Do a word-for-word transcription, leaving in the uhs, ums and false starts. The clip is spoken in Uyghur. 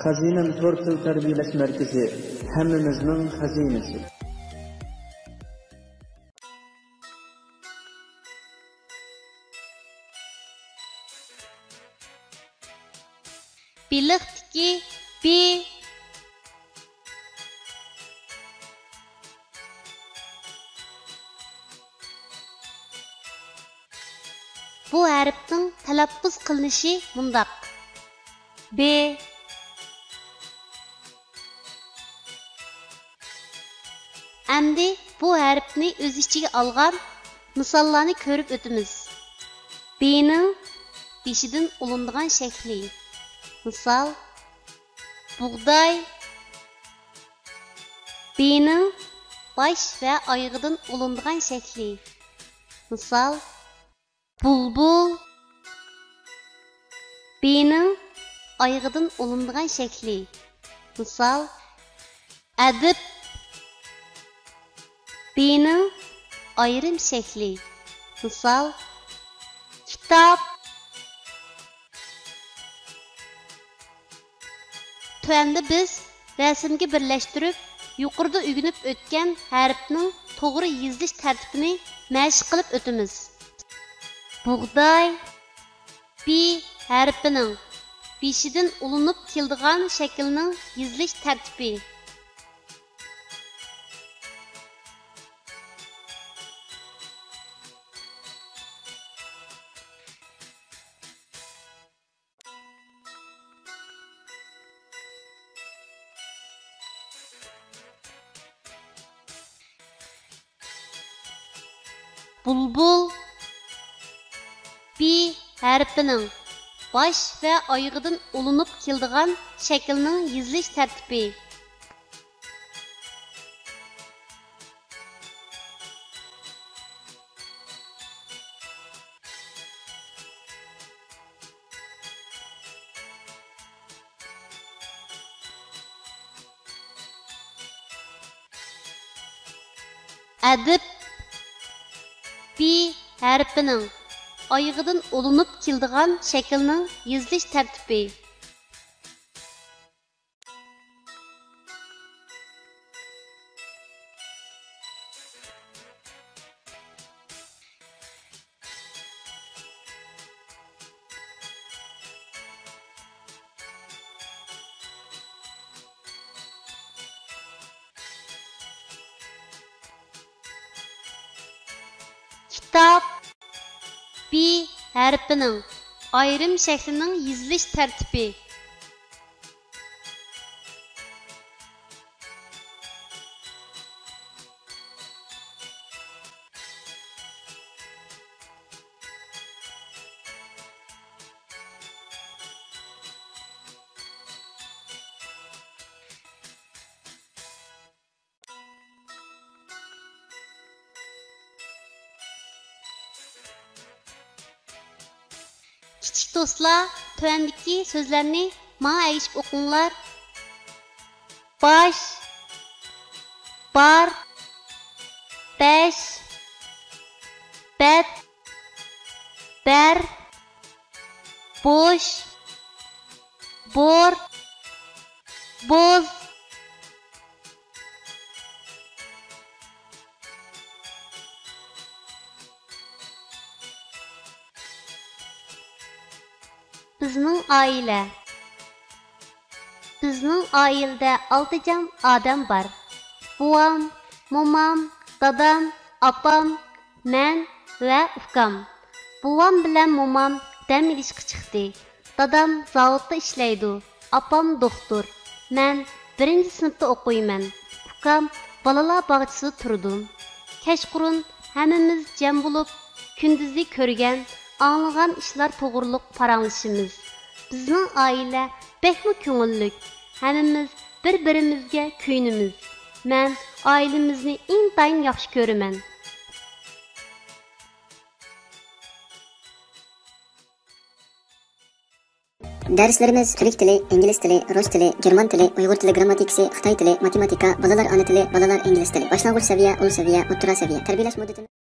خەزىنەم تور تىل تەربىيەلەش مەركىزى، ھەممىمىزنىڭ خەزىنىسى. بېلىقتىكى بى. بۇ ھەرپنىڭ تەلەپپۇز قىلىنىشى مۇنداق: بې. ئەمدى بۇ ھەرپنى ئۆز ئىچىگە ئالغان مىساللارنى كۆرۈپ ئۆتىمىز. بېنىڭ بېشىدىن ئۇلىنىدىغان شەكلى. مىسال، بۇغداي. بېنىڭ باش ۋە ئايىغىدىن ئۇلىنىدىغان شەكلى. مىسال، بۇلبۇل. بېنىڭ ئايىغىدىن ئۇلىنىدىغان شەكلى. مىسال، ئەدىب. بېنىڭ ئايرىم شەكلى. مىسال، كىتاب. تۆۋەندە بىز رەسىمگە بىرلەشتۈرۈپ، يۇقىرىدا ئۆگىنىپ ئۆتكەن ھەرپنىڭ توغرا يېزىلىش تەرتىپىنى مەشىق قىلىپ ئۆتىمىز. بۇغداي، بې ھەرپىنىڭ بېشىدىن ئۇلىنىپ كېلىدىغان شەكىلنىڭ يېزىلىش تەرتىپى. بۇلبۇل. بې ھەرپىنىڭ باش ۋە ئايىغىدىن ئۇلىنىپ كېلىدىغان شەكىلنىڭ يېزىلىش تەرتىپى. ئەدىب. بې ھەرپىنىڭ ئايىغىدىن ئۇلىنىپ كېلىدىغان شەكىلنىڭ يېزىلىش تەرتىپى. كىتاب. بې ھەرپىنىڭ ئايرىم شەكلىنىڭ يېزىلىش تەرتىپى. كىچىك دوستلار، تۆۋەندىكى سۆزلەرنى ماڭا ئەگىشىپ ئوقۇڭلار. باش، بار، بەش، بەت، بەر، بوش، بور، بوز. بىزنىڭ ئائىلە. بىزنىڭ ئائىلىدە ئالتە جان ئادەم بار. بوۋام، مومام، دادام، ئاپام، مەن ۋە ئۇكام. بوۋام بىلەن مومام دەم ئېلىشقا چىقتى. دادام زاۋۇتتا ئىشلەيدۇ. ئاپام دوختۇر. مەن بىرىنچى سىنىپتا ئوقۇيمەن. ئۇكام بالىلار باغچىسىدا تۇرىدۇ. كەچقۇرۇن ھەممىمىز جەم بولۇپ، كۈندۈزى كۆرگەن، ئاڭلىغان ئىشلار توغرۇلۇق پاراڭلىشىمىز. بىزنىڭ ئائىلە بەكمۇ كۆڭۈللۈك. ھەممىمىز بىر-بىرىمىزگە كۆيۈنىمىز. مەن ئائىلىمىزنى ئىنتايىن ياخشى كۆرىمەن. دەرسلىرىمىز تۈرك تىلى، ئىنگلىز تىلى، رۇس تىلى، گېرمان تىلى، ئۇيغۇر تىلى گىرامماتىكىسى، خىتاي تىلى، ماتېماتىكا، بالىلار ئانا تىلى، بالىلار ئىنگلىز تىلى، باشلانغۇچ سەۋىيە، ئۇل سەۋىيە، ئوتتۇرا سەۋىيە. تەربىيەلەش مۇددىتىمىز